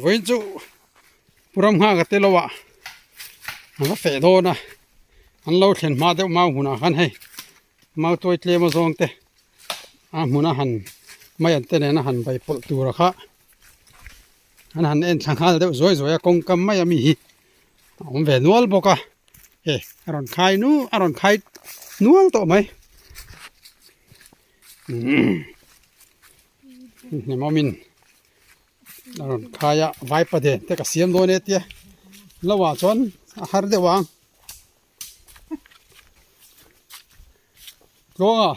Vawiin chu Pu Ramnghaka te lo ah an va feh dawn a, an lo thlen hma deuh mau hmunah khan hei mau tuai tlem a zawng te a hmuna han mai an te nena han bai pawlh tura kha an han en thla nghal deuh zuai zuai a kawngkam mai a mi hi a awm ve nual bawk a he a rawn khai nu a rawn khai nual tawh mai umm hlimawmin. A rawn khai a vaipa den te ka siam dawn e tia lo ah chuan a har deuh ang tluanga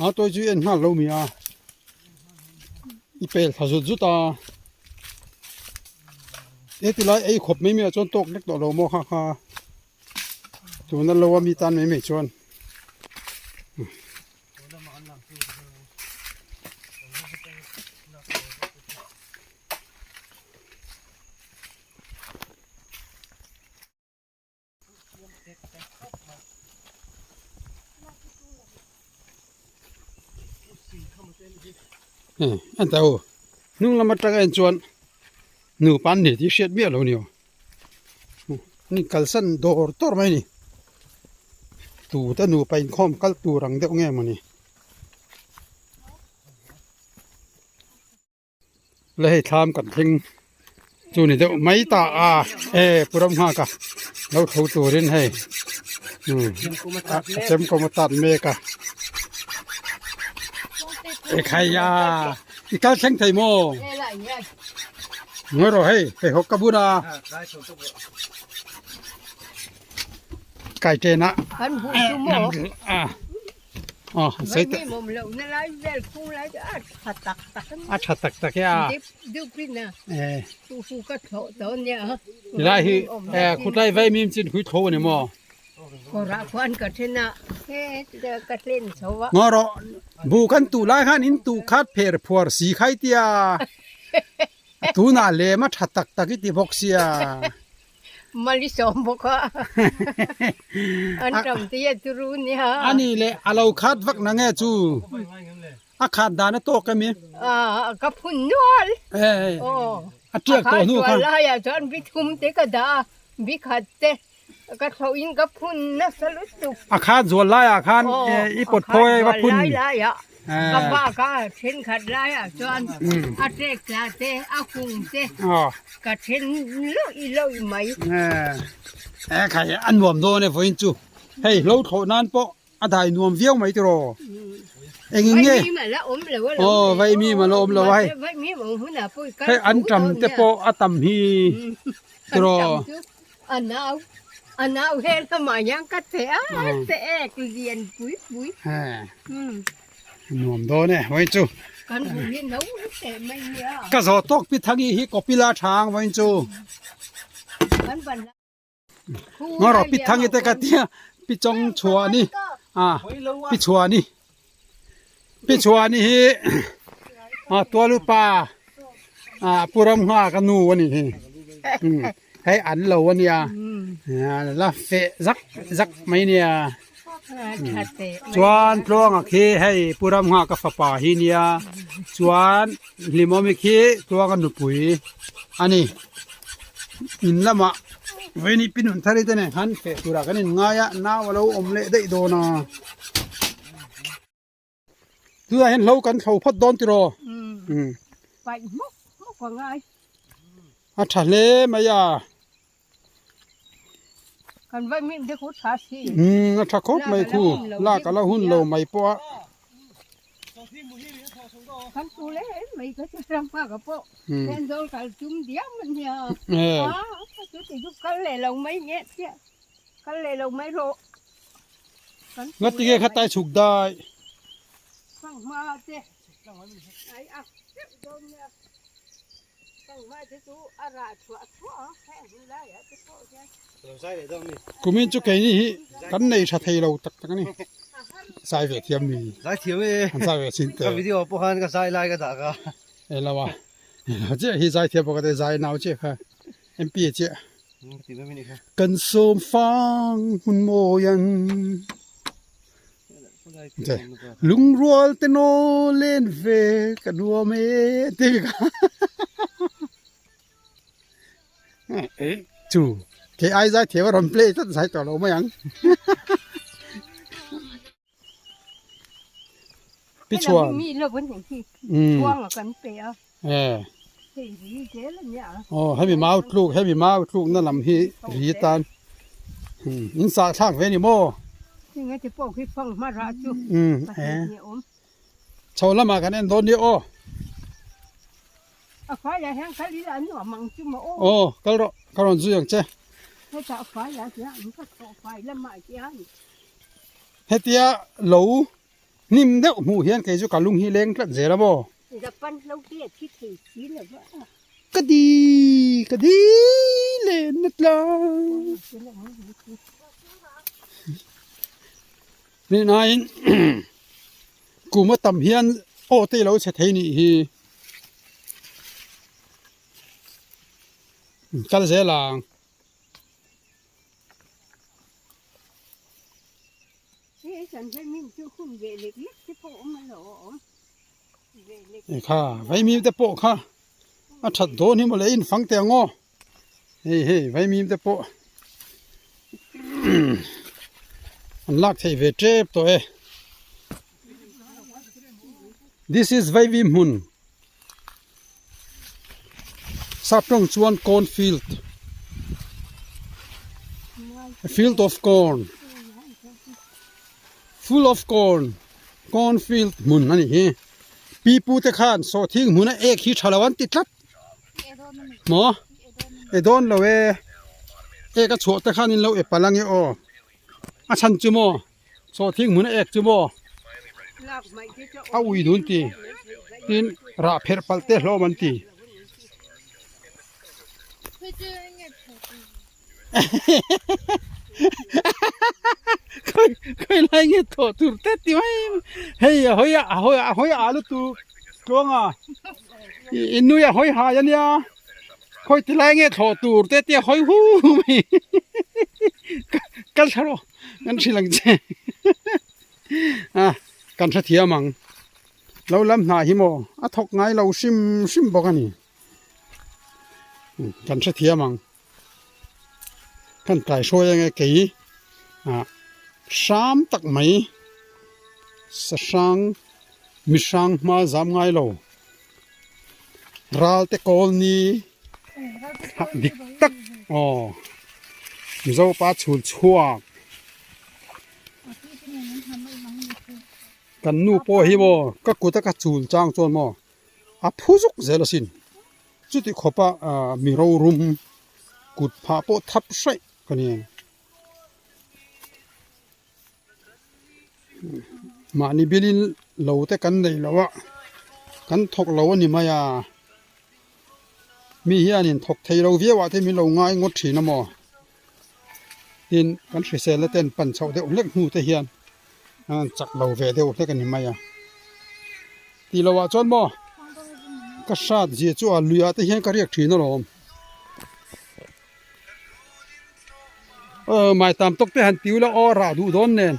a tawi chu en nghal lo mi a i pel thla zut zut a he ti lai ei khawp mai mai ah chuan tawk hlek tawh lo maw kha kha tuna lo a mi tan mai mai chuan. An ta u hnung lam atanga en chuan nupa an ni tih hriat miah lo a ni aw. An inkalsan dawr dawr mai a ni tute nupa inkhawm kal tur ang deuh nge mawni le hei thlam kan thleng chu ni deuh mai ta a e pu ram nghak a lo tho turin hei umm a chemkawm a tat mek a ekhai a i kal thleng thei maw. Ngawi rawh hei hei hawk ka bun a kai ṭen a Kan hmuh chu maw? A aw sei te Mawm loh na lai vel khung lai chu a tha tak tak a ni. A tha tak tak e a. Dip dup in a. E. Fu fu ka thlawh dawn nia. Tilai hi e khutlai vai mim chin khui tho a ni maw? Kawrah khuan ka then a, he ka tlen chho a. Ngaw rawh bu kan tuh lai khan in tuh khat pher phuar si khai tia. Tunah lem a tha tak tak i ti bawk sia. Mali sawm bawk a. An tam te a turu nia. Ani leh a lo khat vak na nge chu. A khat dan a tawk em i? Ka phun nual. A tiak tawh hnu kha. A khat laiah chuan bi thum te ka dah a, bi khat te ka thlawh in ka phun nasa lutuk. A khat zual laiah khan i pawt phawi a va phun. Aw, a khat zual lai laiah ka bak a, thenkhat laiah chuan a tek tla te, a kung te ka then lawih lawih mai. E khai a nuam dawn e vawiin chu. Hei hlo thlawh nan pawh A dai nuam viau mai tiraw? Eng in nge? Aw vaimim a la awm lo a hei. Hei an tam te pawh a tam hi tiraw? Nuam dawn e vawiin chu. Ka zawh tawk pi Thangi hi Kopila chhang vawiin chu. Ngaw rawh pi thang i te ka tia pi chawng chhuah ni a pi chhuah ni pi chhuah ni hi a tualupa a pu ram ngha ka nu a ni hi hei an lo a nia la feh zak zak mai nia chuan tluanga khi hei pu ram ngha ka fapa hi nia chuan hlimawmi khi tluanga nupui a ni. In lamah Veni pi nun thar te nen khan feh turah kan in ngai a nau a lo awm leh daih dawn a tunah hian hlo kan thlo phawt dawn tiraw umm paih hmawk hmawk a ngai a tha hle mai a kan vai mim te khu tha si umm a tha khawp mai khu lak a la hun lo mai pawh a. Kan tu le mai ka chu ram pa ka pawh Thenzawl kal tum diam a nia a chu ti chu kal leh lo mai nge chiah kal leh lo mai rawh kan tu Ngati nge kha tai chhuk dai Fanghma te ai a teuh dawn nia Fanghma te chu a rah chhuah chhuah a heng hun laiah te pawh hian Kumin chu keini hi kan nei tha thei lo tak tak a ni. Zai ve thiam mi. Zai thiam e. An zai ve chin te. Ka video pawh khan ka zai lai ka dah ka. E lo a. Chiah hi zai thiam bawk a te zai nau chiah kha. MP chiah. Kan sawm fang hmun mawi an. Lungrual te naw len ve ka nuam e ti ka. Chu kei ai zai thiam a rawn play tlat zai tawh lo mai ang. Pi chuan. Aw hemi mau tluk hemi mau tluk na lam hi ri tan in sah thlak ve ni maw. Chho lamah kan en dawn nia aw. A faiah hian kal ila an nuam ang chu maw aw. Aw kal rawh ka rawn zui ang che. Hetah a faiah hian an ka thawh fai lamah hian. Hetia lo hnim deuh hmuh hian kei chu ka lung hi leng tlat zel a maw. Japan lo te a thi thei si lo va. Ka di ka di len na tlang. Ni nain kum a tam hian aw te lo chhe thei nih hi kal zel ang. Kha vaimim te pawh kha a that dawn hi mawle in fang teh ang aw hei hei vaimim te pawh an lak theih ve tep tawh e this is vaimim hmun sap tawng chuan corn field a field of corn full of corn corn field hmun a ni hi pipu te khan sawhthing hmuna ek hi tha lo an ti tlat maw e dawn lo e ek a chhuah te khan in lo e palh ange aw a chhan chu maw sawhthing hmuna ek chu maw a ui dun ti tin rah pherh palh te hlawm an ti. Khawi lai nge thawh tur te ti mai hei a hawi a hawi a hawi a lutuk tluang a i nui a hawi hai ania khawi ti lai nge thlawh tur te tia hawi hu hu mai kal thla rawh kan hrilh ang che a kan hrethiam ang lo lam hnah hi maw a thawk ngai lo hrim hrim bawk a ni kan hrethiam ang. Kan tlai hruai ange kei ah hram tak mai sahrang mihrang hma zam ngai lo ral te kawl ni hah dik tak aw mizo pa chhul chhuak kan nu pawh hi maw ka kut a ka chul chang chuan maw a phu zuk zel asin. Chuti khawpa mi rorum kut phah pawh thap hraih ka ni. Mahni bilin lo te kan nei lo a, kan thawk lo a ni mai a. Mi hianin thawk thei lo viau ah te min lo ngai ngawt thin a maw. Tin, kan hrisel na ten pan chhoh deuh hlek hnu te hian an chak lo ve deuh hlek a ni mai a. Tih loh ah chuan maw ka hrat zia chu a lui ah te hian ka riak thin alawm. Aw mai tam tawk te han ti ula aw rah duh dawn nen.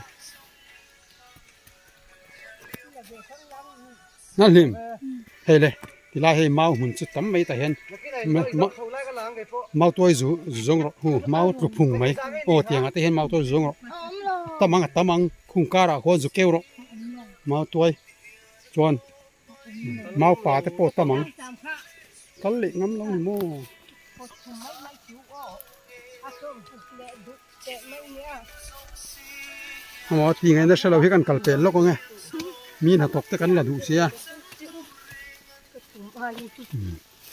Na hlim hei le tilai hei mau hmun chu tam mai tah hian mau tuai zu zawng rawh hu mau tlu phung mai aw tiang ah te hian mau tuai zu zawng rawh tam ang a tam ang khung karah khuan zu keu rawh mau tuai chuan mau pa te pawh tam ang kal leh ngam lo ni maw. Amaw ti ngaihna hre lo hi kan kal pel lawk ang e mi hnathawk te kan la duh sia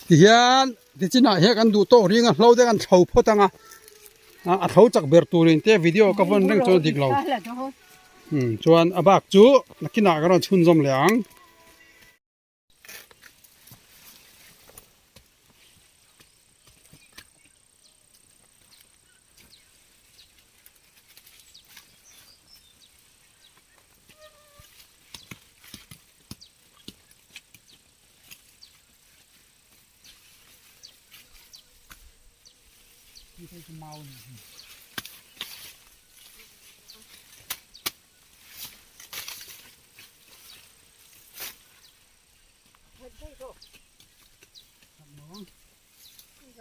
tihian tichinah hian kan duh tawk ring a hlo te kan thlo phawt ang a a thlo chak ber turin te video ka vawn reng chuan a dik lo chuan a bak chu nakinah ka rawn chhunzawm leh ang. A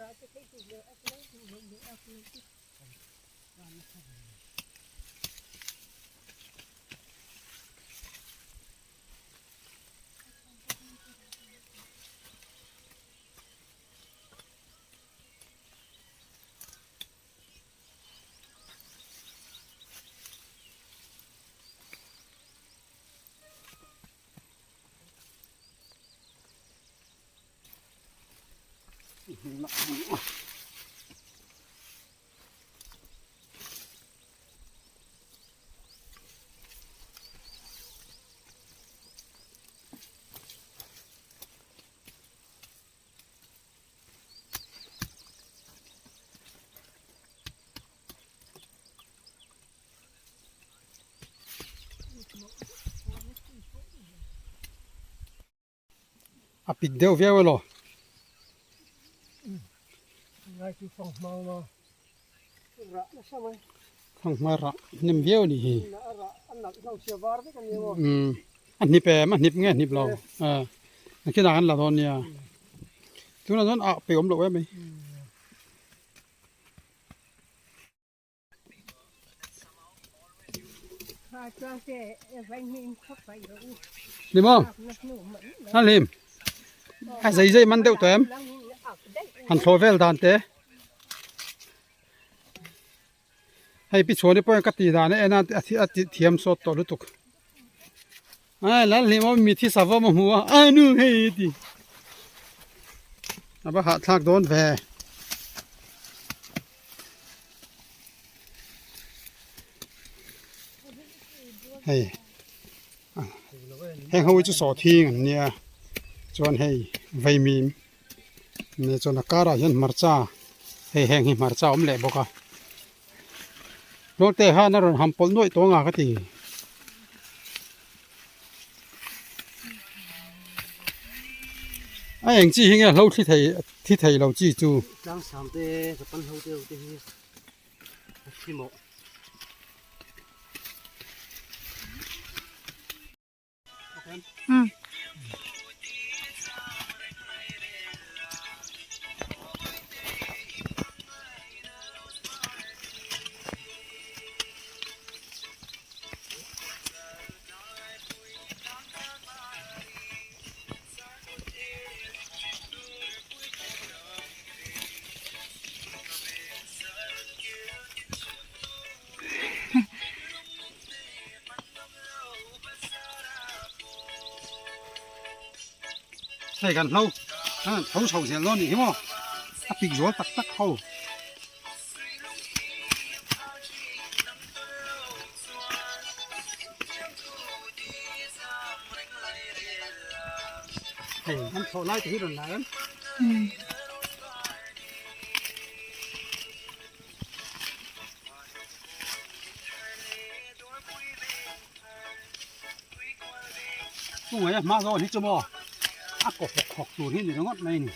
pik deuh viau elaw? Fanghma rah hnem viau a nih hi. Umm a hnip em a hnip nge a hnip lo a khian ah kan la dawn nia tunah chuan ah pe awm loh em mai. Ni maw? A hlim. A zei zei man deuh tawh em? Han thlawh vel dan te. Hei pi chhuani pawhin ka tih dan a en a a ti thiam sawt tawh lutuk. Ai lal hlim awm mi thi sava maw hmu a ai nu hei ti. A va hahthlak dawn ve. Hei heng ho hi chu sawhthing an nia chuan hei vaimim ne chuan a karah hian hmarcha hei heng hi hmarcha a awm leh bawk a hnawlte khan a rawn ham pawlh nuaih tawng a ka ti. A eng chi hi nge hlo thli thei thi thei lo chi chu. Tlang sang te Japan ho te te hi a thi mawh. Hei kan hlo tho chho zel dawn nih hi maw a pik zual tak tak ho. Hei an thawh lai te hi rawn la em. Chungah hian hma zawn hi chu maw a kaw hawk hawk tur hi ni ringawt mai a ni.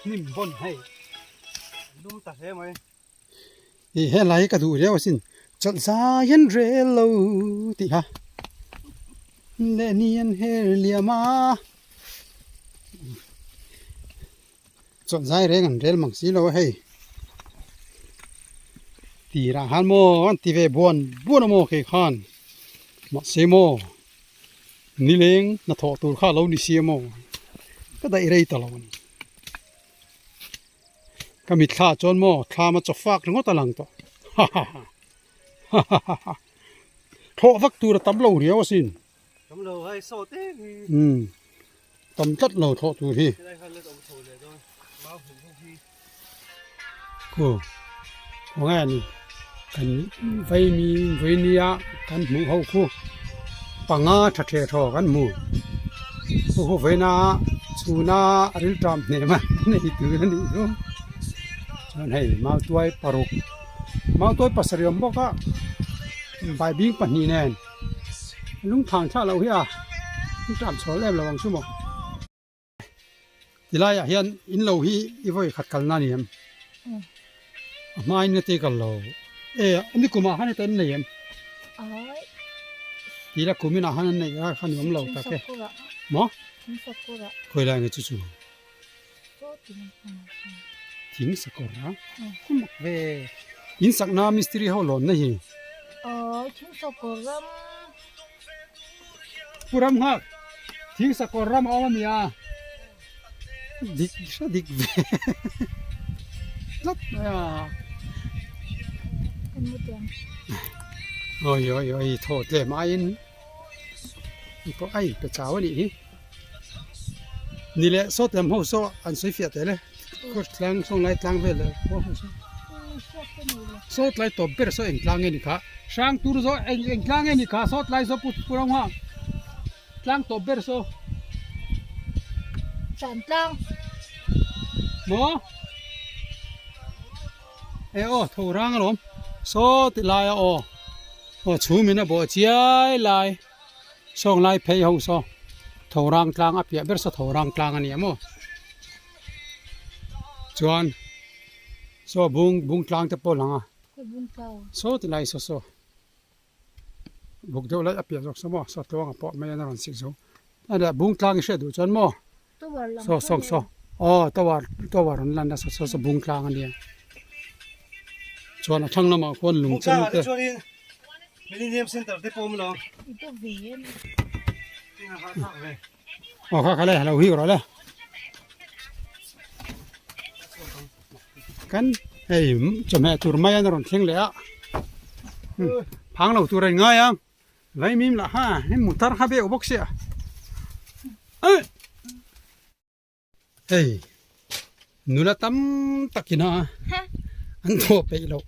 Hnim bawn hei. Lum ta hle mai. Ih helai hi ka duh riau asin chawlh zai an rel lo tih kha leh ni an her liam a chawlh zai reng an rel mang si lo a hei tirah khan maw an ti ve buan buan a maw kei khan mahse maw nileng hnathawh tur kha a lo ni si a maw ka daih rei ta lo a ni. Ka mitthla chuan maw thlam a chaw fak ringawt a lang tawh hahaha hahaha thlawh vak tur a tam lo riau asin. Tam lo hai sawt em hi. Umm tam tlat lo thlawh tur hi. Helai khan let awm chho leh dawn mau hmuh ho hi. Khu khawnge a ni kan vaimi vainia kan hmuh ho khu panga tha the thaw kan hmu khu khu vaina chhuna a rilṭam hnem a nei tur a nih chu chuan hei mautuai paruk mautuai pasarih a awm bawk a baibing pahnih nen lungthang thlah loh hi a rilṭam chhuah em lo ang chu maw. Ti laiah hian in lo hi i vawi khat kalna a ni em? A hmain a ti kal lo. E ani kumah khan heta an nei em? Ti la kuminah khan an neih a kha ni awm lo tak e. Maw? Khawi lai nge chu chu? Thing sakawr a mak ve. In sakna mistiri ho lawn na hi. Aw thing sakawr ram. Pu ram nghak thing sakawr ram a awm a mi a. Dik hre dik ve tlat mai a. Kan mu teh ang. Oi oi oi thaw tlem aiin i pawh a inpe chau a nih hi. Ni leh sawt lam ho saw an sawi fiah teh le kawr tlang sawng lai tlang vel leh khuang ho saw sawt lai tawp ber saw eng tlang nge ni kha hrang tur zawh eng eng tlang nge ni kha sawt lai saw pu ram nghah tlang tawp ber saw tlan tlang maw e aw tho rang alawm saw ti lai a aw aw chhum in a bawh chiai lai. Sawng lai phei ho saw tho rang tlang a piah ber saw tho rang tlang a ni a maw chuan saw bung bung tlang te pawh a lang a saw ti lai saw saw buk deuh lai a piah zawk saw maw saw tluanga pawh mai a rawn sik zo a leh bung tlang i hriat duh chuan maw saw saw saw aw tower tower an lan a saw saw bung tlang a nia chuan a thlang lamah khuan lung chen te. Millennium Center te pawh awm lo. Aw kha kha le lo hi rawh le. Kan hei chawhmeh tur mai an rawn thleng leh a. Phang lo tur a in ngai ang. Vaimim lah ha hei motor kha beuh bawk sia. Hei nula tam takin a an thawh peih loh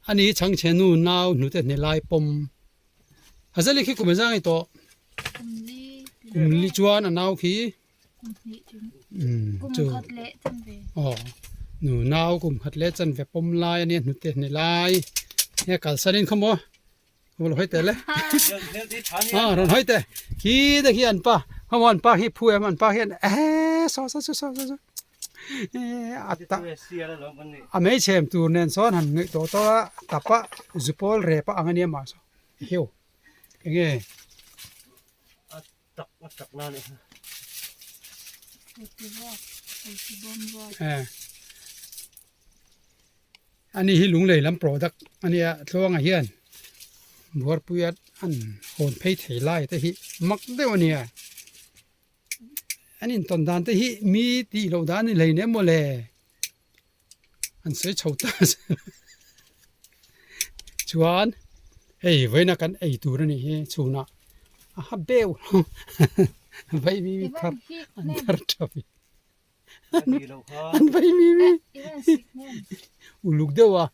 a ni chhangchhe nu nau hnute hne lai pawm a zali khi kum engzang a ni tawh kum li chuan a nau khi umm chu aw nu nau kum khat leh chanve pawm lai a nia hnute hne lai he kalsan in khaw maw. Rawn hawi teh le. Ah rawn hawi teh. Khi te khi an pa. Khawmaw an pa hi phu em an pa hian eh saw saw saw saw saw. Eh a ta a hmeichhem tur nen sawn han ngaih tawh tawh a tap a zupawl rep a ang a nia mah saw hiu enge. Eh Ani hi lunglei lam product a nia tluangah hian buarpuia an hawn phei thei lai te hi mak deuh a nia an intawn dan te hi mi tih loh dan a ni hlei nem mawle an sawi chho ta chuan hei vawiina kan ei tur a nih hi chhunah a ha beuh vai mi thar an thar tha ve. An vai mi mi uluk deuh a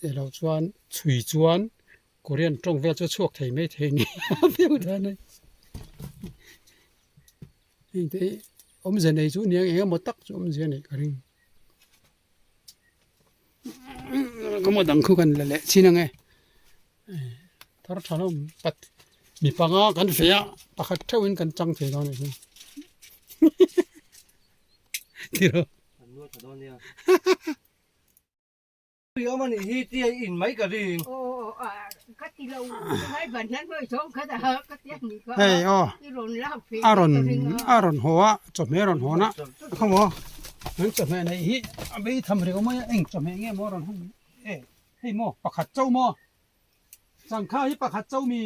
elo chuan chhui chuan Korean tawng vel chu a chhuak thei mai thei ni a deuh dan a ni heng te hi awmze nei chu nia eng emaw tak chu awmze nei ka ring ka maw dang khu kan la leh chin ang e thar tha hlawm pat mi panga kan feh a pakhat theuh in kan chang thei dawn a ni tiraw Hei aw a rawn a rawn haw a chawhmeh a rawn hawn a khawmaw an chawhmeh neih hi a bei tham riau mai a eng chawhmeh nge maw a rawn hawn e hei maw pakhat chauh maw changkha hi pakhat chauh mi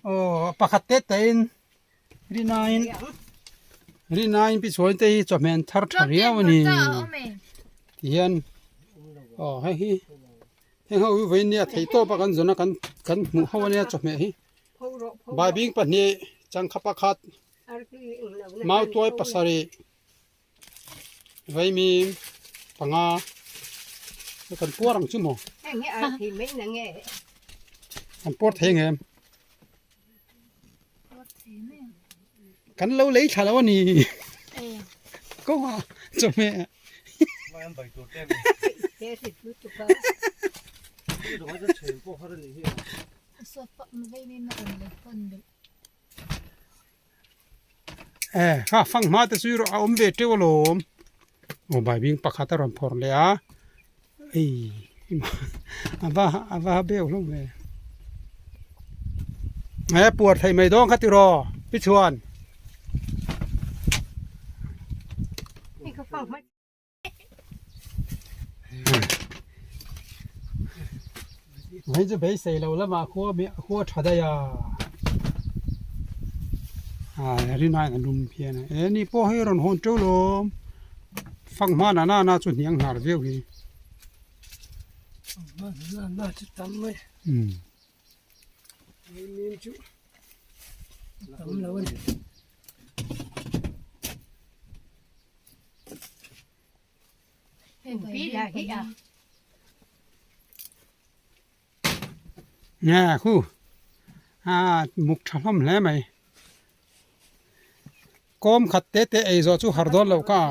aw pakhat te te in rinain rinain pi chuan te hi chawhmeh an thar tha riau a ni tihian aw hei hi heng ho hi vawiin nia theih tawp a kan zawn a kan kan hmuh ho ania chawhmeh hi baibing pahnih changkha pakhat mautuai pasarih Vaimim panga kan puar ang chu maw kan puar thei ang em kan lo lei thla lo a ni kawnga chawhmeh Eh kha fanghma te chu erawh a awm ve teuh alawm aw baibing pakhat a rawn phawrh leh a ei a va a va beuh hlawm ve he puar theih mai dawn kha tiraw pi chhuan. Mai chu beisei lo lamah khua mi khua tha daih a ah rinaiin a lum phian a e ni pawh hi a rawn hawn teuh lawm fak hmanah na na chu hniang hnar viau hi. Umm. Nge khu a muk tha hlawm hle mai kawm khat te te ei zawh chu har dawn loh ka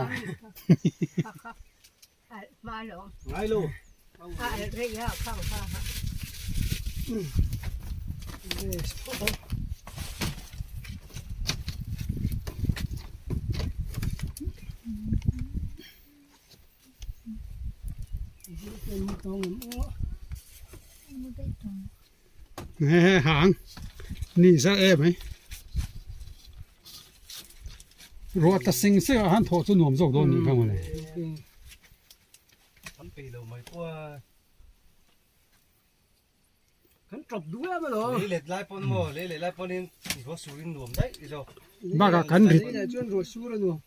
Hang ni za em mai ruah ta sing seng ah khan thawh chu nuam zawk dawn nih kha mawle. An peih lo mai pawh a. Kan tawp duh em alawm. Lei let lai pawn maw lei let lai pawnin ruah sur in nuam daih zawk. Bakah kan rit. Lei leh chuan ruah sur a nuam.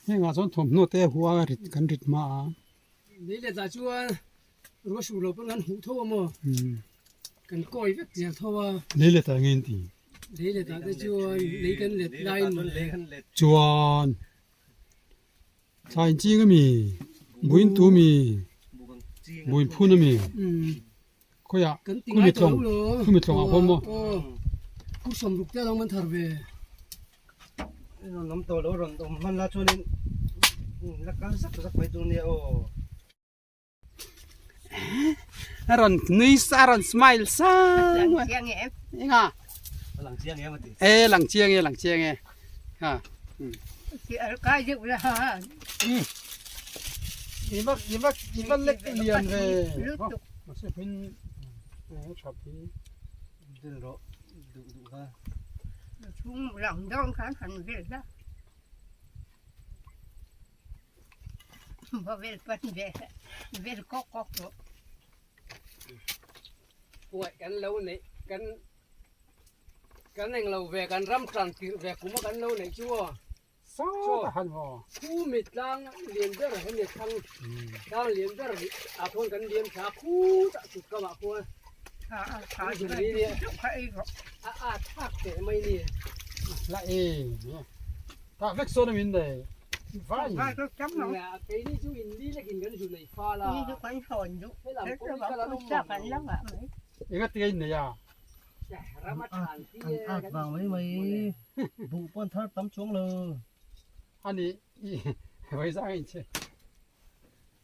Hengah chuan thawmhnaw te hua rit kan rit hma a. Lei let ah chuan ruah sur lo pawn kan huh tho a maw. Kan kawi vek zel tho a. Lei let ah nge in ti? Lei let ah te chuan lei kan let laiin. Chuan Thlai in ching ami, buin tu mi, buin phun ami, khawiah khumi tlawng, khumi tlawng ah pawh maw. A rawn nui a rawn smile sang mai enga e lang chiang e lang chiang e ha i va i va i va lek lian ve mahse hmin tha phi Kuaih kan lo neih kan kan eng lo ve kan ram tan tirh ve kum a kan lo neih chu aw Saw han haw khu mi tlang lian ber hemi thlang tlang lian ber ah khuan kan liam thla khu tah chut kam ah khuan a a thak teh mai ni la e tah vek sawn a min nei vai keini chu in li lekin kan zu nei fal a helam kawng hi kal an awm mang lo enga tia in nei a ram a than hi kan at vang mai mai buh pawn thar tam chuang lo ani i vaizang in che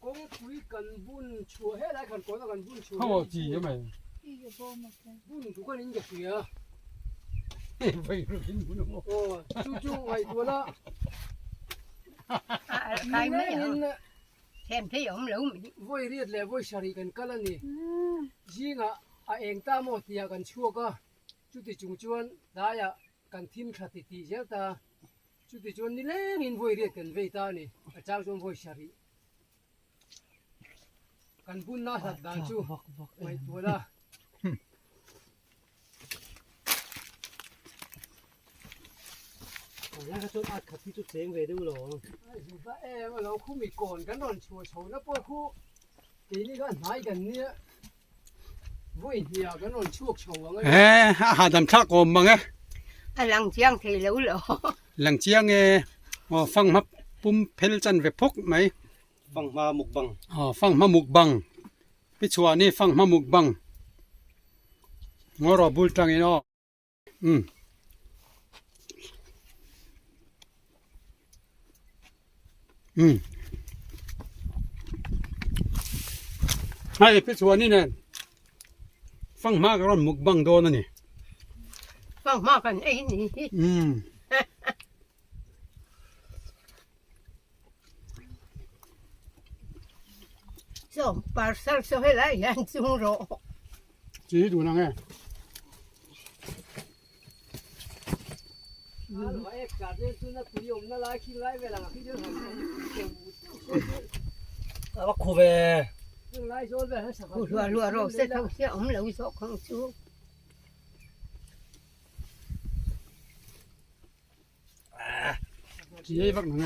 Kawngpui kan bun chhuah helai khan kawna kan bun chhuah Ho chi em ai. Bun chu kan in ka hria. Vai ru in bun mo. Aw chu chu ngaihtuah la. Kai mai a. Them thei awm lo mi. Vawi riat leh vawi sarih kan kal a ni. Zingah a eng ta maw tihah kan chhuak a. Chuti chung chuan tlaiah kan thim thla ti tih zel ta. Chuti chuan nilengin vawi riat kan vei ta a ni, a chang chuan vawi sarih kan bunna hlat dan chu ngaihtuah la. Lai kha chuan at khat hi chu cheng ve deuh lo. Ai zu va em a lo khu mi kawn kan rawn chhuah chho na pawh khu keini kha hnai kan nia vawi hniah kan rawn chhuak chho ang a. E a hahdam thlak awm mang e. A lang chiang thei lo lo. Lang chiang e aw fanghma pum phel chan ve phawk mai. Fanghma mukbang. Aw fanghma mukbang pi chhuah ni fanghma mukbang ngaw rawh bul tangin aw. Umm. Umm. Hei pi chuan i nen fanghma ka rawn mukbang dawn a ni. Fanghma kan ei ni. Umm. Saw parcel saw helai hian chung rawh. Chi dun ang e. A khu ve. Khu hluah hluah rawh se tho sia awm lo zawk ang chu. Chiai vak nang a.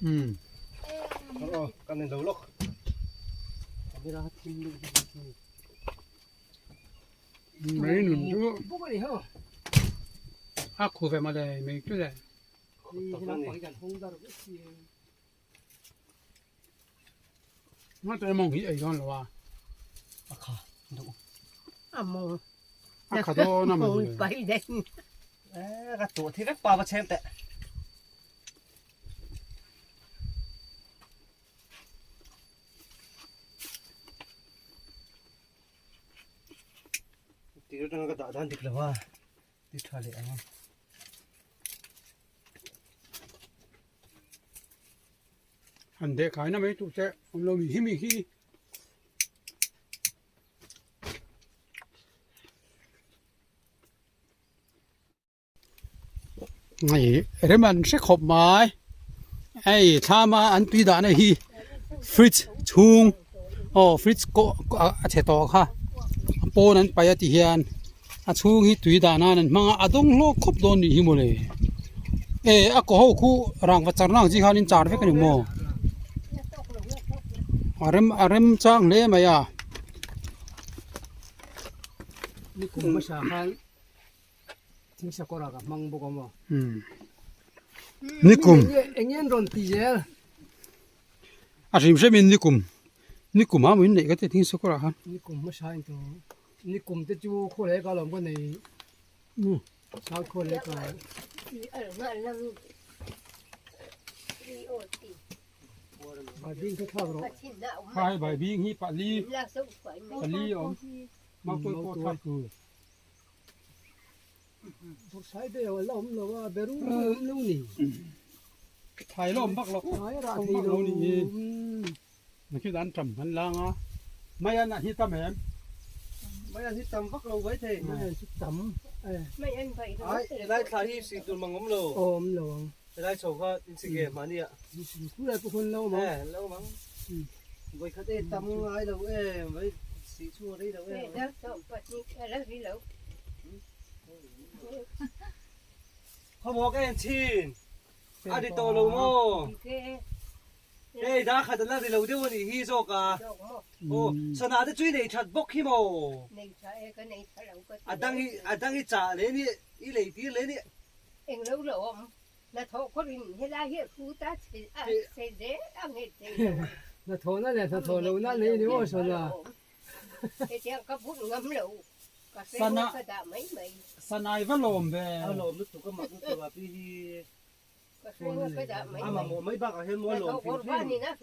Um. Kan en lo lawk. Camera thim deuh hi. Mei nun chu a khu ve mawle mei chu le. Nga mong hi ei dawn lo a. A kha duh. A mong. A kha dawn a mong. Pai den. Eh ka tuah thi vek pa va chem teh. Tir atanga ka dah dan dik lo a ti tha leh ang a. Han deh kaina mai tur che awm lo mi hi mi hi. Hei rem an hre khawp mai hei thlam a an tui dahna hi fridge chhung aw fridge kawh a chhe tawh kha a pawn an paih a ti hian a chhung hi tui dah nan an hmang a a dawng hlawk khawp dawn nih hi mawle e a kaw ho khu rangva charna ang chi khan in char vek a ni maw a rem a rem chang hle mai a. Thing sakawr ah ka hmang bawk a maw. Nikum. Eng nge an rawn ti zel? A hrim hrim in nikum. Nikum ah maw in neih ka ti thing sakawr ah khan. Nikum hmasa in tawh. Nikum te chu khaw leh ka lawm ka nei. Sang khaw leh ka. Baibing kha thlak rawh. Khai baibing hi pali. Pali awm. Mautuai pawh thlak tur. Sai be la awm lo a beru awm lo ni. Thai la awm vak lo. Thai rah thei lo ni. Na khi dan tam han lang a. Mai an hi tam em. Mai an hi tam vak lo mai thei. Mai an chu tam. Mai an vai lo. Ai helai thla hi si tur mang awm lo. Awm lo ang. Helai chho kha in si ge mahni ah. Khu lai pawh khawn lo awm ang. Eh lo awm ang. Vawi khat e tam ngai lo e mai si chu a rei lo e. Khawmawk en chhin a ri tawh lo maw? Hei dar khat an la ri lo deuh a nih hi zawk a. Aw sana te chu i nei that bawk hi maw? A dang hi a dang hi chah leh ni i lei tir leh ni. Hnathawhna leh hnathawh lohna nei ni maw Sona? Sana Sanai va lawm ve. A lawm lutuk a mak lutuk a pi hi a mamawh mai bakah hian maw a lawm hrim hrim. Ani ang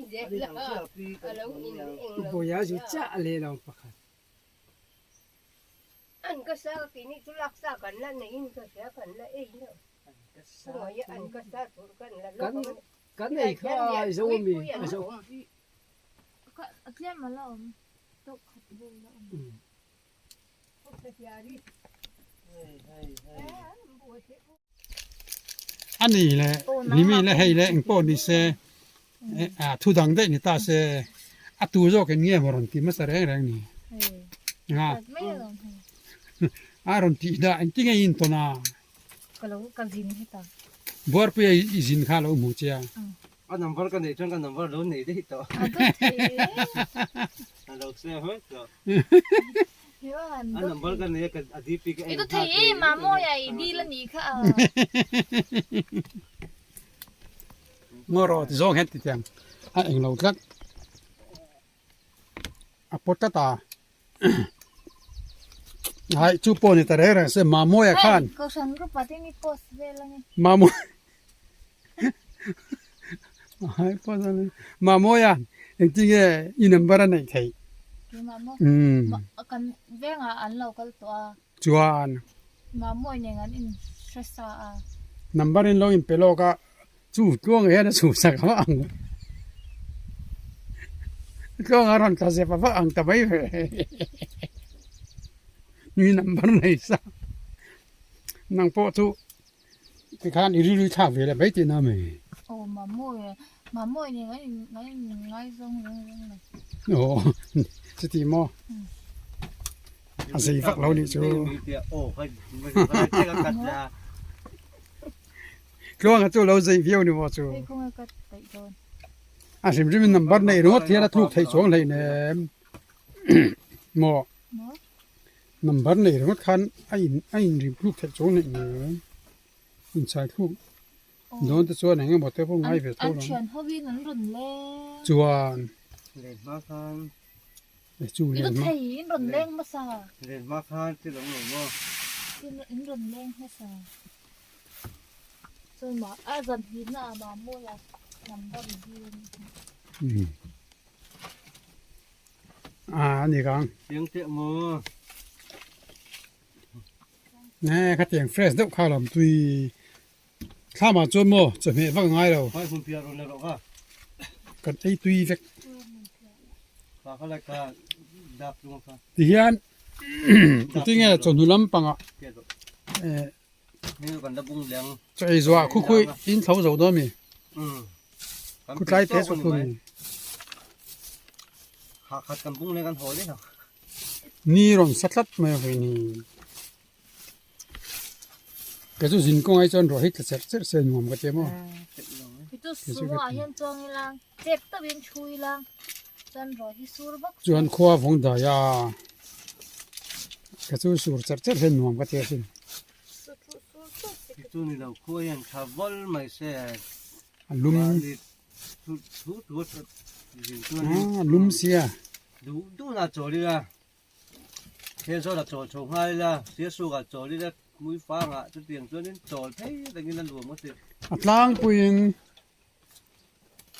chiah a pi kan U Bawia zu chiah a leh lo pakhat. An ka sa tih ni chu lak sa kan la nei in ka hria kan la ei lo khawngaih a an ka sa tur kan la lawk ang Kan ei kha a zo ami a zo. A tlem a la awm tawk khat vel la awm. A ni le ni mi le hei le engpawh ni se thu dang daih ni ta se a tu zawk in nge maw rawn ti hmasa reng reng ni a rawn tih dah engtin nge i intawn a Buarpuia i zin kha a lo hmu che a. A number ka neih chuan ka number lo nei daih tawh. A lo save vek tawh. A number ka nei a ka a DP ka en nghal thei. Ngaw rawh ti zawng hian ti teh ang a englo tlat a pawt tlat a. Hai chu pawh ni ta reng reng se Mamawia khan Kohhran group ah te mi post vel a ni. Mamawi Hai post a ni. Mamawia engtin nge i number a neih theih? Keimah maw? Kan vengah an lo kal tawh a. Chuan. Mamawi nen an in hre sa a. Number in lo in pe lawk a. Chu tluangah hian a chhuhsak a vak ang tluangah a rawn tla zep a vak ang ta mai ve. Mi number nei sa nang pawh chu tikhan i rilru thlak ve leh mai tihna a mi. Aw Mamawia Mamawia nen kan in kan in ngaizawng reng reng lo. Aw chuti maw a zei vak lo nih chu. Tluanga chu lo zei viau ni maw chu. Hei khawnge ka taih dawn. A hrim hrim in number nei ringawt hian a thluk theih chuang hleinem. Maw number nei ringawt khan a in a in rim thluk theih chuang hleih mai inchai thluk dawn te chuan eng emaw te pawh ngai ve tho lo chuan chu len hma in rawn leng hmasa len hma khan thil awm lo maw in rawn leng hmasa chuan ma a zan hnih na ah Mamawia number hi A ni kang. Chiang teh maw. Nge khatiang fresh deuh kha lam tui thlamah chuan maw chawhmeh vak a ngai lo. Khawi hmun piah rawn la rawh kha. Kan ei tui vek. Kha kha lai kha dap tlung kha. Tihian tinge chawhnu lampangah eh Chaw ei zuah khu khui in thlo zo dawn mi khu tlai te chu khu ni ni rawn sa tlat mai a ni kei chu zin kawng ai chuan ruah hi tla cherh cherh se nuam ka ti a maw chuan khua vawng dai a kei chu sur cherh cherh hian nuam ka ti asin. A lum a lum sia. He zawt a chawl chho nghal ila, Siasuk ah chawl ila, Muifang ah chutiang chuanin chawl phei rengin a nuam a ti. A tlangpuiin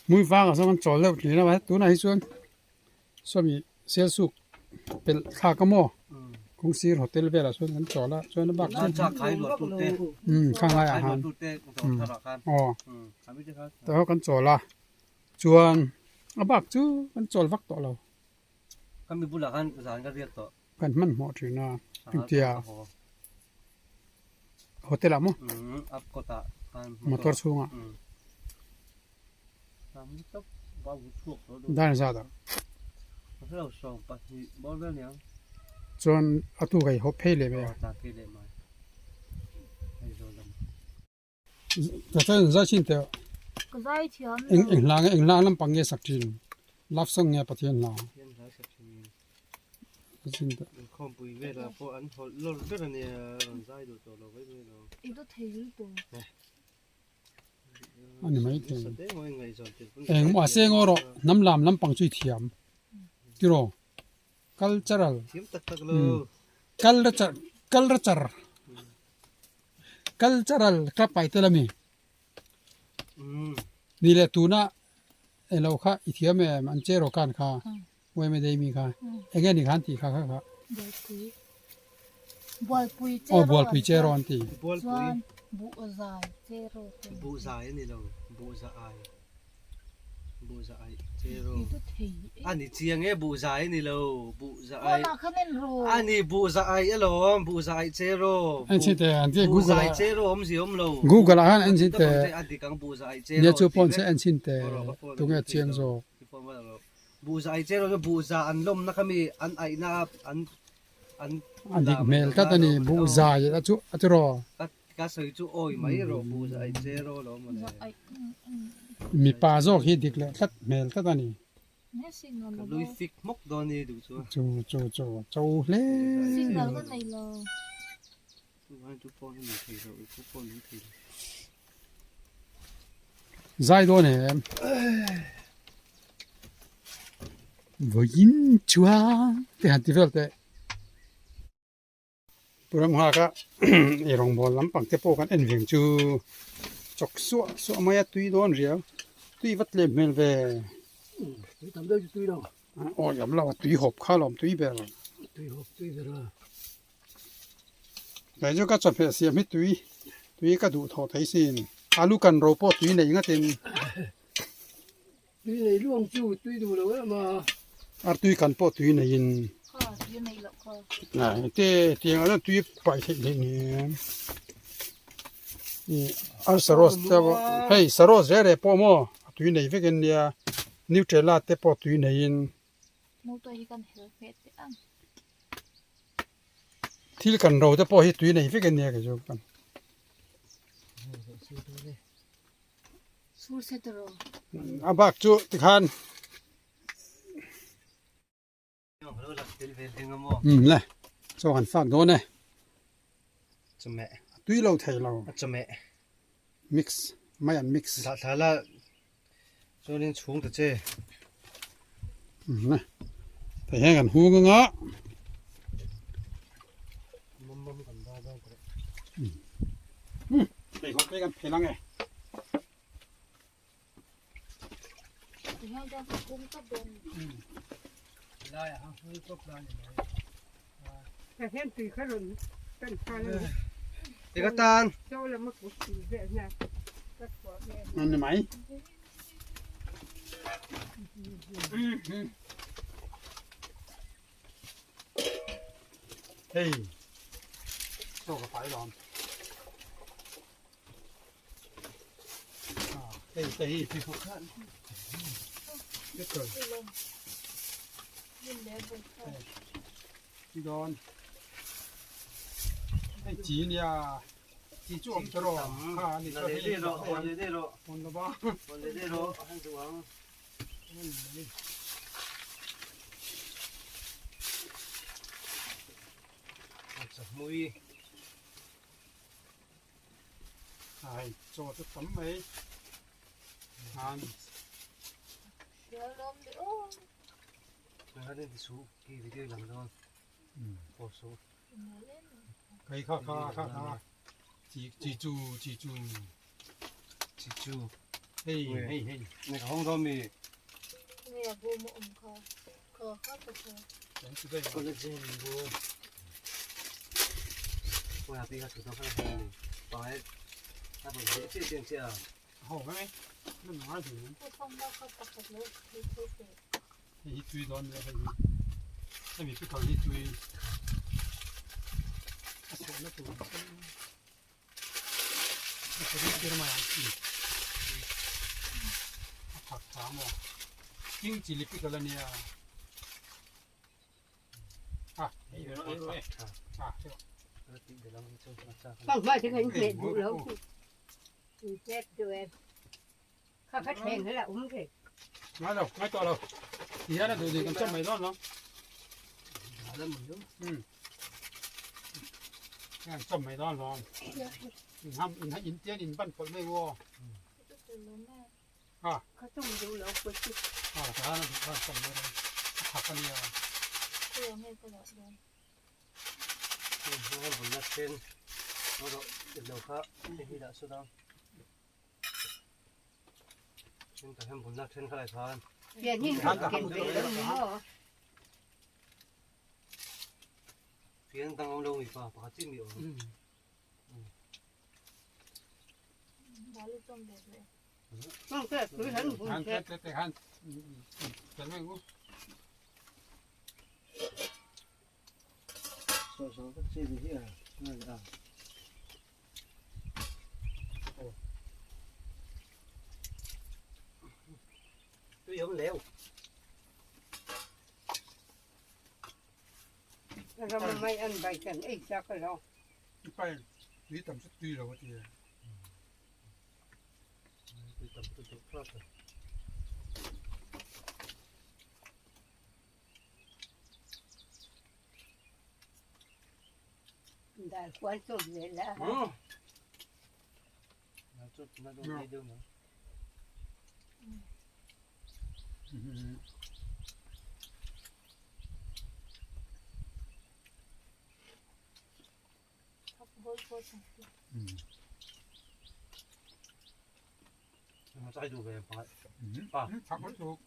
Muifang ah sawn kan chawl deuh thin a, tunah hi chuan sawmi Siasuk pelh thlak a maw kawngsir hotel velah sawn kan chawl a, chuan a bak chu khang laiah khan aw tah ho kan chawl a, chuan a bak chu kan chawl vak tawh lo. Ka mi bulah khan zan ka riak tawh. Kan hmanhmawh thin a, engtia hotel ah maw? Up kawtah khan motor chhungah. Dar zat ah. Chuan a tu kai hawp phei leh mai a. Tata zai chin teh Ka zai thiam lo. Eng eng hla nge eng hla lampang nge sak thin love song nge Pathian hla. Pathian hla sak thin. Chin teh. Inkhawmpui velah pawh an hawlh lawr ber a nia rawn zai duh tawh lo mai mai lo. I do thei lutuk. A ni mai thei. Eng mahse ngaw rawh hnam lam lampang chu i thiam tiraw cultural Thiam tak tak lo. Culture culture Cultural club ah i tel a mi? Ni leh tuna elo kha i thiam em an che rawh khan kha uaime dei mi kha eng nge ni khan tih kha kha kha Bualpui Bualpui che aw bualpui che rawh an ti. Chuan buhzai che rawh te. Buhzai a ni lo buhzai. A ni chiang e buh zai a ni lo buh zai a ni buh zai alawm buh zai che rawh buh zai che rawh awmzia awm lo Google ah khan en chhin teh a dik ang buh zai che nia chu pawh an en chhin teh tunge chiang zawk buh zai che rawh buh za an lawmna kha mi an aihna an an a dik hmel tlat a ni buh zai a chu a tiraw. Ka sawi chu awi mai rawh bu zai che rawh lo maw le. Mipa zawk hi dik leh tlat hmel tlat a ni. Ka lui fik hmawk dawn ni duh chu. Chu chu chu cho hle. Signal ka nei lo. Chu vai chu phone a nei thei lo, chu phone an thei lo. Zai dawn em? Vawiin chuan te han ti vel teh. Ram nghaka ei rawngbawl lampang te pawh kan en veng chu chawk suah suah mai a tui dawn riau tui va tlem hmel ve tui tam deuh chu tui lo aw awm lo a tui hawp kha lawm tui ber tui hawp tui ber a kei chu ka chawhmeh siam hi tui tui ka duh thawh thei sin alu kan ro pawh tui nei ngatin tui nei luang chu tui duh lo em a artui kan pawh tui neiin. Tui neih loh kha. Te tiang ah chuan tui paih theih theih ni em. Ar saros te pawh hei saros reh reh pawh maw a tui nei vek in nia Nutella te pawh tui neiin. Motor hi kan hel hmeh teh ang. Thil kan ro te pawh hi tui nei vek in nia kei chu kan. Sur se tawh rawh. A bak chu tikhan. Umm le chaw kan fak dawn e. Chawhmeh. A tui lo thei lo. A chawhmeh. Mix mai an mix. Dah thla la chuanin chhung ta che. Umm le tah hian kan hung anga. Mum mum kan dah dawn tawh. Umm pheikhawk te kan phelh ang e. Ni mai. Hei, chaw ka pai lawm. Hei te hi pickle chi dawn hei chi nia chi chu awm tawh rawh kha ani chuan hei hawn lova Ai chaw chu tam mai an. Kai kha kha kha kha chi chi chu chi chu chi chu hei hei hei ne ka hong do mi nge bu mo um kha kha kha pa kha collagen bu Ôi à, pi kha chu to kha ni pai a bon che che chen che a ho mai nó nói gì ko phong ba kha pa kha lo thei thei te hei hi tui dawn nia hei hi hemi pickle hi tui a sawhna tur a sawi tir mai ang a thak tha maw king chilli pickle ania Ngay đâu, ngay to đâu. Thì là đồ gì còn chậm mấy đó nó. Ừ. Chậm mấy đó nó. In ham in in tiền in ban phổi mấy vô. À. À, đó là chậm mấy đó. Thạc con nhiều. Pai tui tam chu tui lo a ti a. Thak mai chu.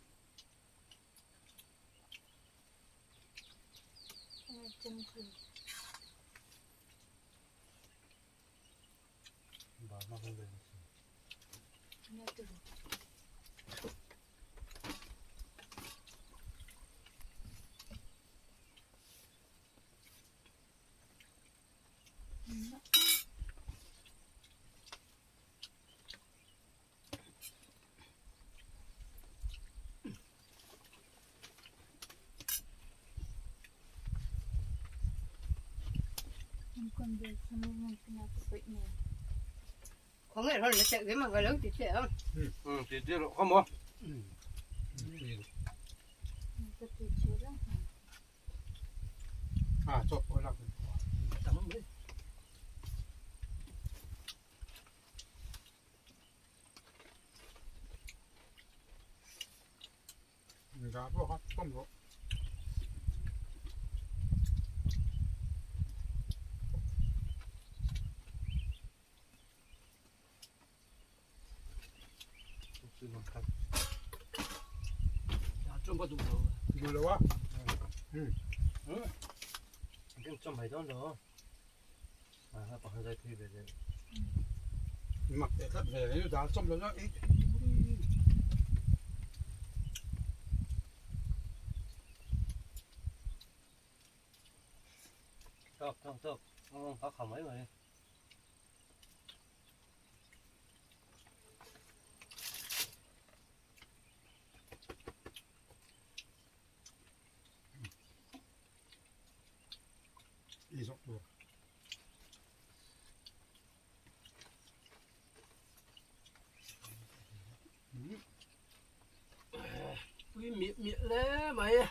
Tui miah miah hle mai a.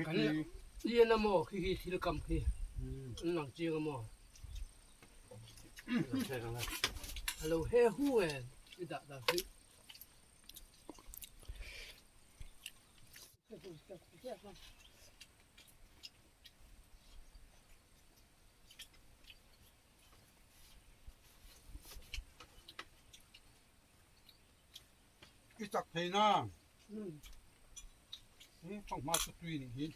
Kan lian a maw khi khi thil kam khi an lang chiang a maw. A lo he hu em i dah dan hi. I chak thei na fanghma chu tui nih hi.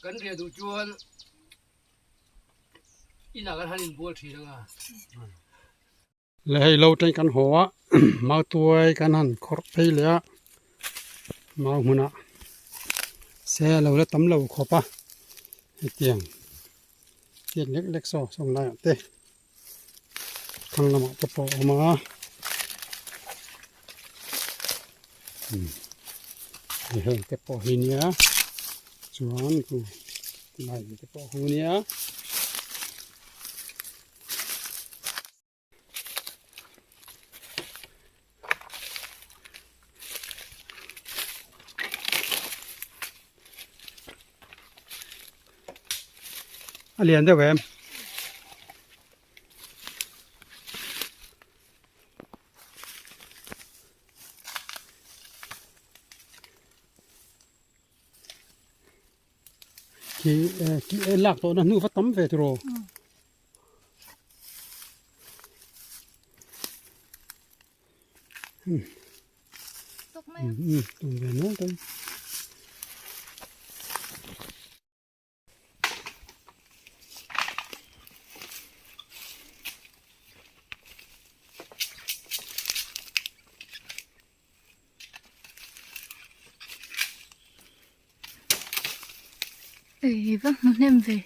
Kan riah duh chuan inah kan han inbual thin ang a. Le hei lo teng kan haw a mau tuai kan han khawrh phei leh a mau hmunah se a lo la tam lo khawp a hetiang tiat lek lek saw sawng laiah te thlang lamah te pawh a awm a heng te pawh hi nia chuan tilai te pawh a hu nia. A lian deuh em? Khi lak tawh na hnu va tam ve tiraw? Ei va hmu hnem ve.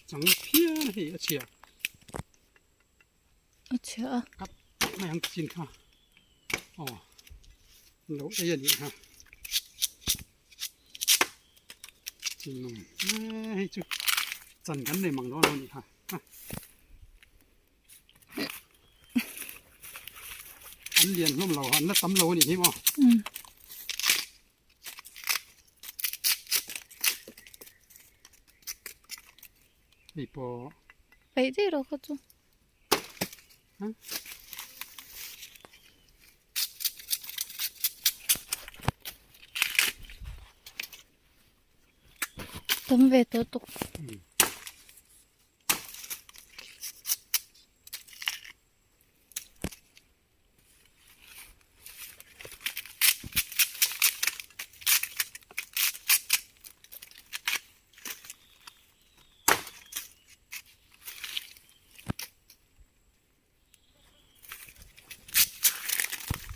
Chang phian hei a chhia. A chhia a. Kap mai ang chin kha. Aw. Lo ei a nih kha. Chin nung. Hei chu chan kan nei mang dawn lo nih kha. An lian hlawm lo an la tam lo a nih hi maw. Hei pawh. Peih daih rawh kha chu. Tam ve tawh tuk.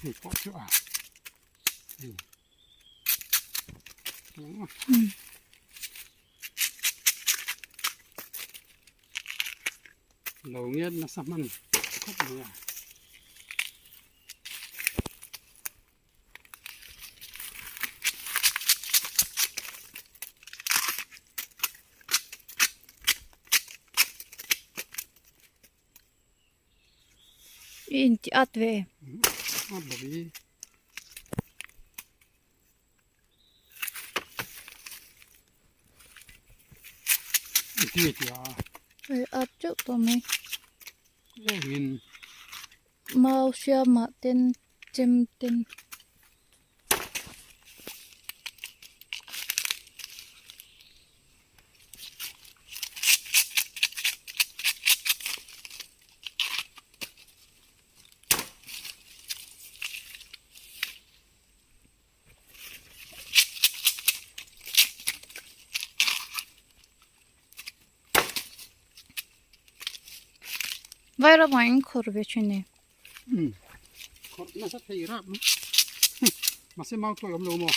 Hei pawh chu a hei lo ngiat nasa hman khawp mai a. I inti at ve em? At lo i. Ti ti a. Ei at teuh tawh mai. Engin. Mau hriamah ten chem ten. Vai ramah in khawr ve thin e. Umm khawrh nasa thei rap mai mahse mau tuai awm lo maw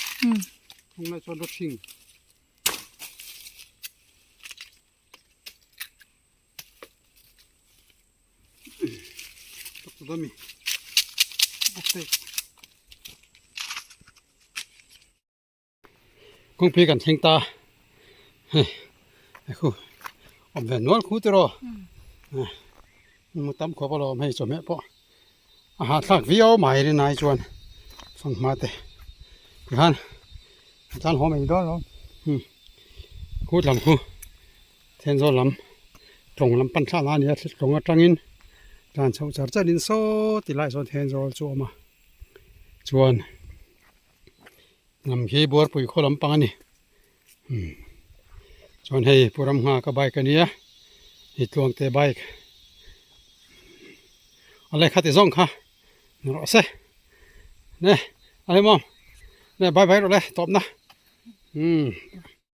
thung lai chuan rawthing tak chu dami Kawngpui kan thleng ta hei khu awm ve nual khu tiraw mu tam khawp alawm hei chawhmeh pawh a hahthlak viau mai rin ai chuan fanghma te tikhan a tlan haw mai dawn alawm khu lam khu Thenzawl lam tlawng lam pan thla a ni a thli tlawng atangin tlan chhoh char char in saw ti lai sawn Thenzawl chu a awm a chuan. Lam khi buarpui khaw lampang a ni umm chuan hei pu ram nghak a bike a nia hei tluangte bike a lehkha ti zawng kha ni rawh se ne a ni maw ne bye bye rawh le tawpna umm.